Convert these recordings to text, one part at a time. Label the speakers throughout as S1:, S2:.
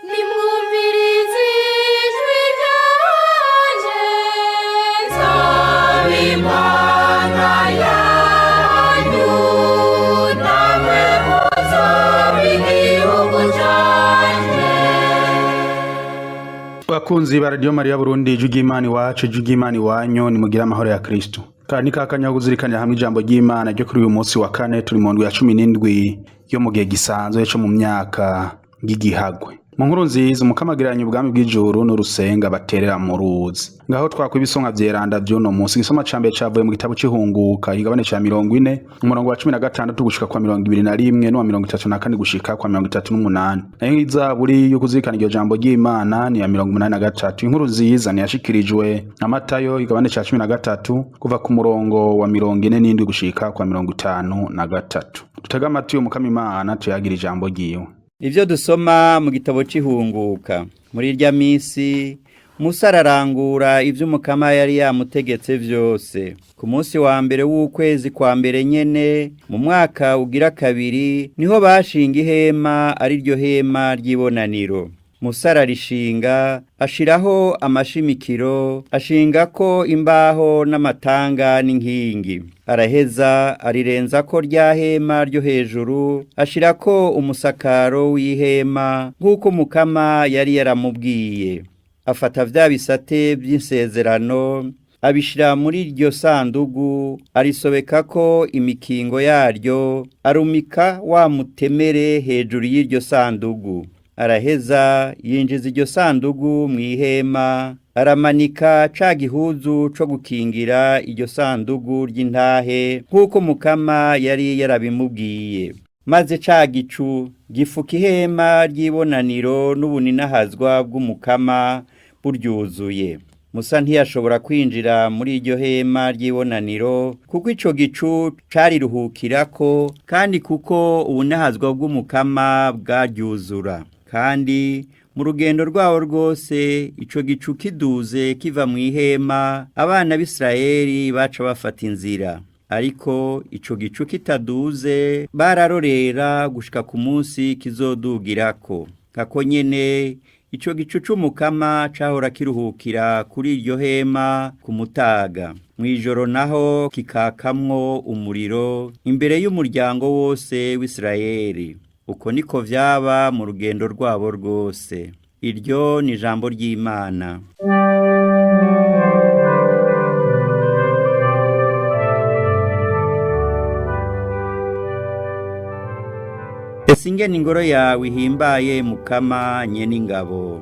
S1: Nimwumvirize ijwi ryanje, nsaba Imana yanyu, namwe muzoba igihugu canje.
S2: Bakunzi ba Radio Mariya Burundi, ijwi ry'Imana iwacu, ijwi ry'Imana iwanyu, nimugire amahoro ya Kristo. Kandi ni kakanya ko kuzirikanira hamwe ijambo ry'Imana ryo kuri uyu munsi wa kane. Turi mu ndwi ya 17 yo mu gihe gisanzwe co mu myaka y'igihagwe. Mu nkuru nziza, Umukama agereranya ubwami bw'ijuru n'urusenga baterera mu ruzi. Ngaho twakwa ibisonga vyeranda vy'uno munsi. Igisoma ca mbere cavuye mu gitabo c'Ihunguka, igabane ca 40, umurongo wa 16 gushika kwa 21 n'uwa 34 gushika kwa 38. Nayo izaburi yo kuzirikana iryo jambo ry'Imana ni ya 83. Inkuru nziza niyashikirijwe na Matayo, igabane ca 13, kuva ku murongo wa 47 gushika kwa 53. Dutege amatwi Umukama Imana, tuyagira ijambo ryiwe.
S3: Ivyo dusoma mu gitabo c'Ihunguka. Muri irya misi, Musa ararangura ivyo Umukama yari yamutegetse vyose. Ku munsi wa mbere w'ukwezi kwa mbere nyene, mu mwaka ugira kabiri, niho bashinga ihema, ari ryo hema ry'ibonaniro. Musa ararishinga, ashiraho amashimikiro, ashingako imbaho n'amatanga n'inkingi. Araheza arirenzako rya hema ryo hejuru, ashirako umusakaro w'ihema nk'uko Mukama yari yaramubwiye. Afata vya bisate by'insezerano, abishira muri iryo sandugu, arisobekako imikingo yaryo, arumika wa mutemere hejuru y'iryo sandugu. Araheza yinjiza iryo sandugu mu ihema, aramanika ca gihuzu co gukingira iryo sandugu ry'intahe nk'uko Mukama yari yarabimubwiye. Maze ca gicu gifuka ihema ry'ibonaniro n'ubuninahazwa bw'Umukama buryuzuye. Musa ntiyashobora kwinjira muri iryo hema ry'ibonaniro kuko ico gicu cariruhukirako, kandi kuko ubunahazwa bw'Umukama bwaryuzura. Kandi mu rugendo rwabo rwose, ico gicu kiduze kiva mu ihema, abana b'Isirayeli baca bafata inzira. Ariko ico gicu kitaduze, bararorera gushika ku munsi kizodugirako. Kako nyene ico gicu c'Umukama cahora kiruhukira kuri iryo hema ku mutaga, mw'ijoro naho kikakamwo umuriro imbere y'umuryango wose w'Isirayeli. Uko niko vyaba mu rugendo rwabo rwose. Iryo ni ijambo ry'Imana. Ese ingene ingoro yawe ihimbaye, Mukama nyen'ingabo!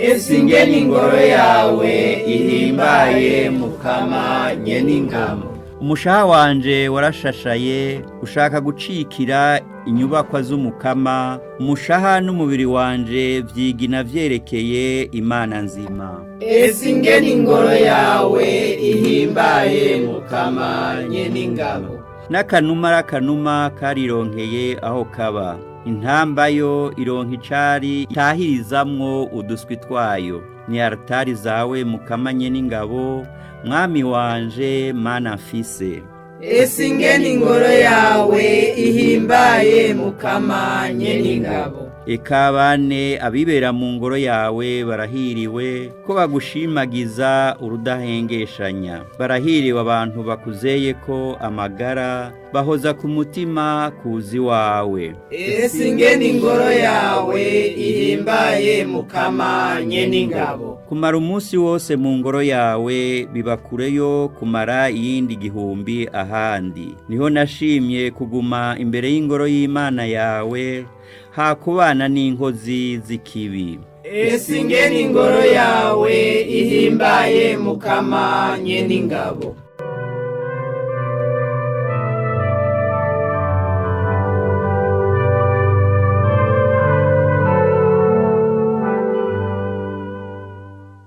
S4: Ese ingene ingoro yawe ihimbaye, Mukama nyen'ingabo!
S3: Umushaha wanje warashashaye, ushaka gucikira inyubakwa z'Umukama. Umushaha n'umubiri wanje vyigina vyerekeye Imana nzima.
S4: Ese ingene ingoro yawe ihimbaye, Mukama nyen'ingabo!
S3: N'akanuma arakanuma karironkeye aho kaba, intamba yo ironka icari itahirizamwo uduswi twayo. Ni aritari zawe, Mukama nyen'ingabo, mwami wanje, Mana mfise.
S4: Ese ingene ingoro yawe ihimbaye, Mukama nyen'ingabo!
S3: Eka bane abibera mu ngoro yawe barahiriwe, ko bagushimagiza urudahengeshanya. Barahiriwe abantu bakuzeye ko amagara, bahoza ku mutima kuzi wawe.
S4: Ese ingene ingoro yawe ihimbaye, Mukama nyen'ingabo!
S3: Kumara umunsi wose mu ngoro yawe biba kureyo kumara iyindi 1000 ahandi. Niho nashimye kuguma imbere y'ingoro y'Imana yawe, hakubana n'inkozi z'ikibi.
S4: Ese ingene ingoro yawe ihimbaye, Mukama nyen'ingabo!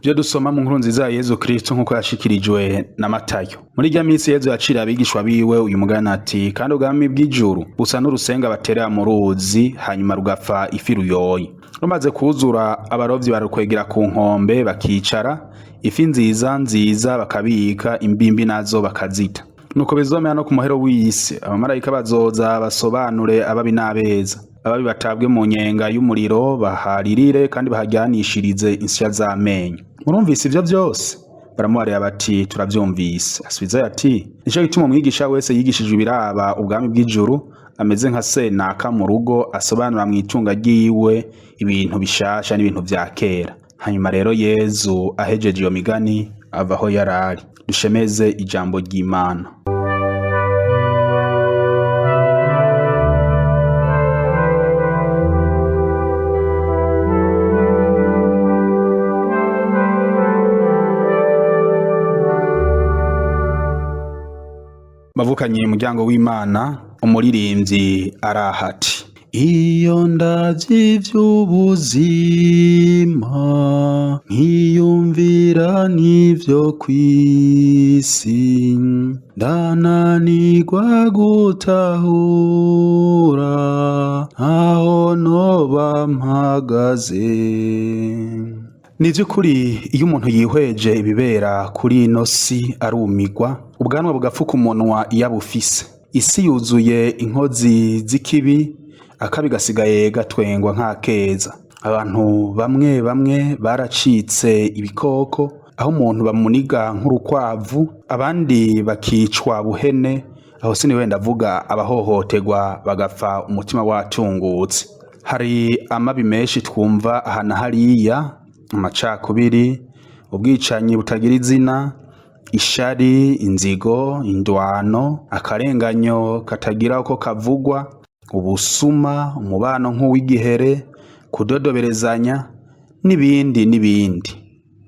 S2: Byo dusoma mu nkuru nziza ya Yezu Kristo nk'uko yashikirijwe na Matayo. Muri irya minsi, Yezu yacira abigishwa biwe uyu mugani ati: "Kandi ubwami bw'ijuru busa n'urusenga baterera mu ruzi, hanyuma rugapfa ifi ruyoye. Rumaze kuzura, abarovyi barukwegera ku nkombe, bakicara, ifi nziza nziza bakabika, imbimbi nazo bakazita. Nuko bizomera no ku muhero w'isi. Abamarayika bazoza basobanure ababi n'abeza. Ababi batabwe mu nyenga y'umuriro, baharirire kandi bahajyanishirize insya z'amenyo. Murumvise ivyo vyose? Baramubarira bati: "Turavyumvise." Asubizayo ati: "Nico gituma umwigisha wese yigishijwe ibiraba ubwami bw'ijuru ameze nka senaka mu rugo, asobanura mu itunga ryiwe ibintu bishasha n'ibintu vya kera." Hanyuma rero Yezu ahejeje iyo migani, ava aho yarari. Dushemeze ijambo ry'Imana. Bavukanye umuryango w'Imana, umuririmbyi arahati: "Iyo ndavye ivy'ubuzima, nkiyumvira n'ivyo kw'isi, ndananirwa gutahura aho noba mpagaze." Ni ivy'ukuri, iyo umuntu yihweje ibibera kuri ino si arumigwa, ubwanwa bugapfuka umunwa iyo abufise. Isi yuzuye inkozi z'ikibi, akabi gasigaye gatwengwa nk'akeza. Abantu bamwe bamwe baracitse ibikoko, aho umuntu bamuniga nk'urukwavu, abandi bakicwa buhene. Aho siniwe ndavuga abahohoterwa bagapfa umutima watungutse. Hari amabi menshi twumva aha na hariya: amacakubiri, ubwicanyi butagira izina, ishari, inzigo, indwano, akarenganyo katagira uko kavugwa, ubusuma, umubano nk'uw'igihere, kudodoberezanya n'ibindi n'ibindi.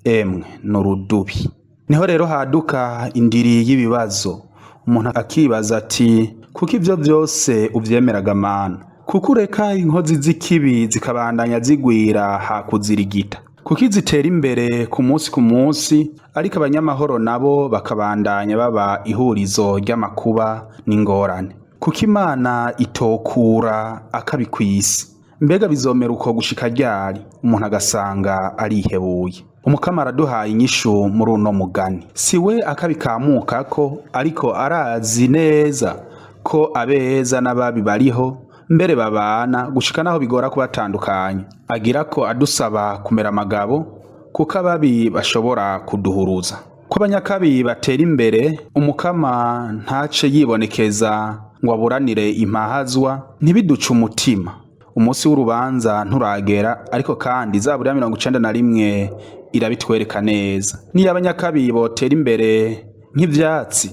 S2: Emwe, n'urudubi. Niho rero haduka indiri y'ibibazo, umuntu akibaza ati: "Kuko ivyo vyose uvyemeraga, Mana? Kuko ureka inkozi z'ikibi zikabandanya zigwira hakuzirigita? Kuko zitera imbere ku munsi ku munsi, ariko abanyamahoro nabo bakabandanya baba ihurizo ry'amakuba n'ingorane? Kuko Imana itokura akabi kw'isi? Mbega bizomera uko gushika ryari?" Umuntu agasanga arihebuye. Umukama araduhaye inyishu muri uno mugani. Si we akabi kamukako, ariko arazi neza ko abeza n'ababi bariho, mbere babana gushika naho bigora kubatandukanya. Agira ko adusaba kumera amagabo, kuko ababi bashobora kuduhuruza. Ko abanyakabi batera imbere, Umukama ntace yibonekeza ngo aburanire impahazwa, ntibiduce umutima. Umunsi w'urubanza nturagera, ariko kandi Zaburi ya 91 irabitwereka neza. Niyo abanyakabi botera imbere nk'ivyatsi,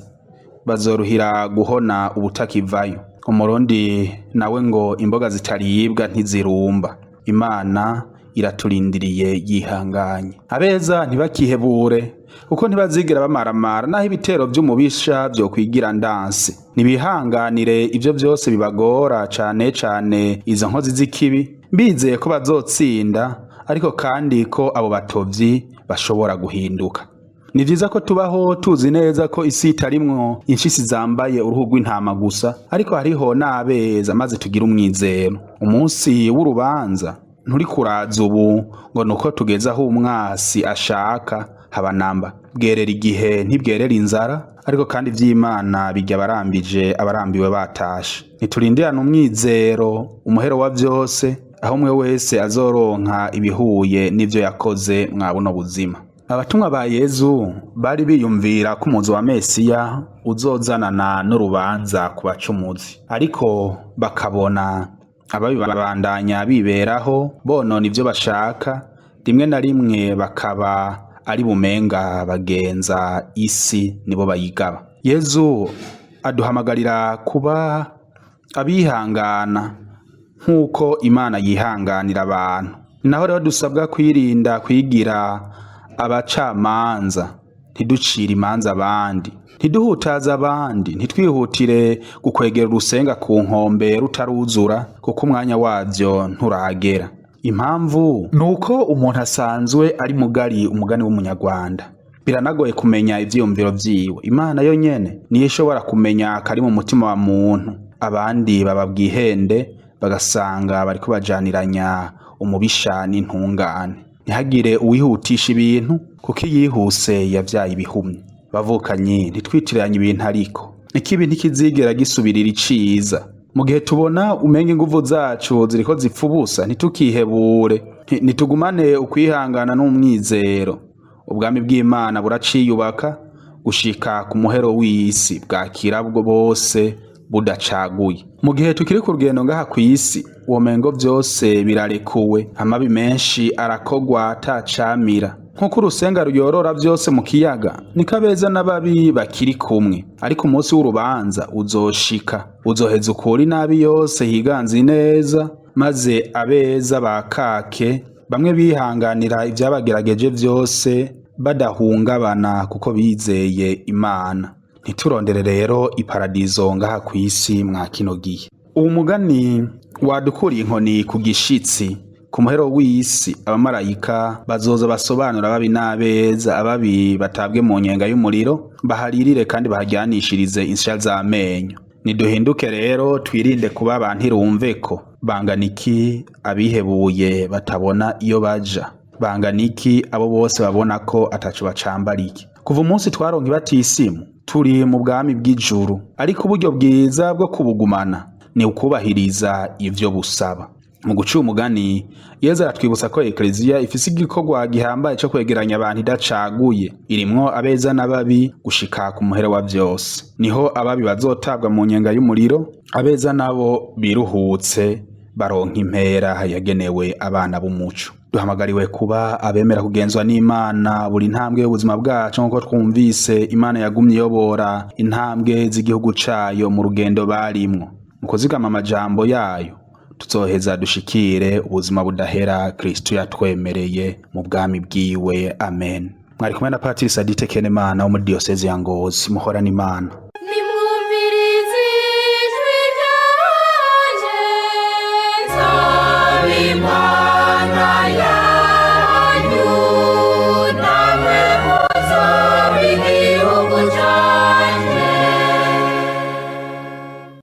S2: bazoruhira guhona ubutakivayo. Umurundi nawe ngo: "Imboga zitaribwa ntizirumba." Imana iraturindiriye yihanganye. Abeza ntibakihebure, kuko ntibazigera bamaramara naho ibitero vy'umubisha vyokwigira ndanse. Nibihanganire ivyo vyose bibagora, cane cane izo nkozi z'ikibi, bizeye ko bazotsinda, ariko kandi ko abo batovyi bashobora guhinduka. Ni vyiza ko tubaho tuzi neza ko isi itarimwo inshisi zambaye uruhu rw'intama gusa, ariko hariho n'abeza, maze tugire umwizero. Umunsi w'urubanza nturi kuraza ubu ngo nuko tugeze aho umwasi ashaka, haba namba. Bwerera igihe ntibwerera inzara, ariko kandi ivy'Imana bijya abarambije abarambiwe batashe. Niturindirane umwizero umuhero wa vyose, aho umwe wese azoronka ibihuye n'ivyo yakoze mwa buno buzima. Abatumwa ba Yezu bari biyumvira ko umuzo wa Mesiya uzozanana n'urubanza ku bacumuzi, ariko bakabona ababi babandanya biberaho bonona ivyo bashaka, rimwe na rimwe bakaba ari bumenga bagenza isi nibo bayigaba. Yezu aduhamagarira kuba abihangana nk'uko Imana yihanganira abantu. Naho rero dusabwa kwirinda kwigira abacamanza, ntiducire imanza abandi, ntiduhutaze abandi, ntitwihutire gukwegera urusenga ku nkombe rutaruzura, kuko umwanya wavyo nturagera. Impamvu ni uko umuntu asanzwe ari mugari, umugani w'Umunyarwanda. Biranagoye kumenya ivyiyumviro vyiwe. Imana yo nyene niyo ishobora kumenya akari mu mutima wa muntu. Abandi baba bwihende, bagasanga bariko bajaniranya umubisha n'intungane. Ntihagire uwihutisha ibintu, kuko iyihuse yavyaye ibihumye. Bavukanyi, ntitwitiranye ibintu, ariko ikibi ntikizigera gisubirira iciza. Mu gihe tubona umenga inguvu zacu ziriko zipfa ubusa, ntitukihebure, nitugumane ukwihangana n'umwizero. Ubwami bw'Imana buraciyubaka gushika ku muhero w'isi, bwakira bwo bose budacaguye. Mu gihe tukiri ku rugendo ngaha kw'isi, womengo vyose birarekuwe, amabi menshi arakogwa atacamira. Nk'uko urusenga ruyorora vyose mu kiyaga, niko abeza n'ababi bakiri kumwe. Ariko umunsi w'urubanza uzoshika, uzoheza ukura inabi yose higanze ineza, maze abeza bakake, bamwe bihanganira ivyabagerageje vyose badahungabana kuko bizeye Imana. Ntiturondere rero iparadizo ngaha kw'isi mwa kino gihe. Uwu mugani wadukuriye inkoni ku gishitsi. Ku muhero w'isi abamarayika bazoza basobanura ababi n'abeza, ababi batabwe mu nyenga y'umuriro, baharirire kandi bahajyanishirize insya z'amenyo. Niduhinduke rero, twirinde kuba bantirumveko. Bangana iki abihebuye batabona iyo baja? Bangana iki abo bose babona ko ataco bacambarike? Kuva umunsi twaronka ibatisimu turi mu bwami bw'ijuru, ariko uburyo bwiza bwo kubugumana ni ukubahiriza ivyo busaba. Mu guca umugani, Yezu aratwibutsa ko Ekleziya ifise igikorwa gihambaye co kwegeranya abantu idacaguye, irimwo abeza n'ababi gushika ku muhero wa vyose. Niho ababi bazotabwa mu nyenga y'umuriro, abeza nabo biruhutse baronka impera yagenewe abana b'umuco. Duhamagariwe kuba abemera kugenzwa n'Imana buri ntambwe y'ubuzima bwacu, nk'uko twumvise Imana yagumye iyobora intambwe z'igihugu cayo mu rugendo barimwo. Mu kuzigama amajambo yayo, tuzoheza dushikire ubuzima budahera Kristo yatwemereye mu bwami bwiwe. Amen. Mwari kumwe na Patiri Sadite Kenemana wo muri Diyoseze ya Ngozi. Muhorane Imana.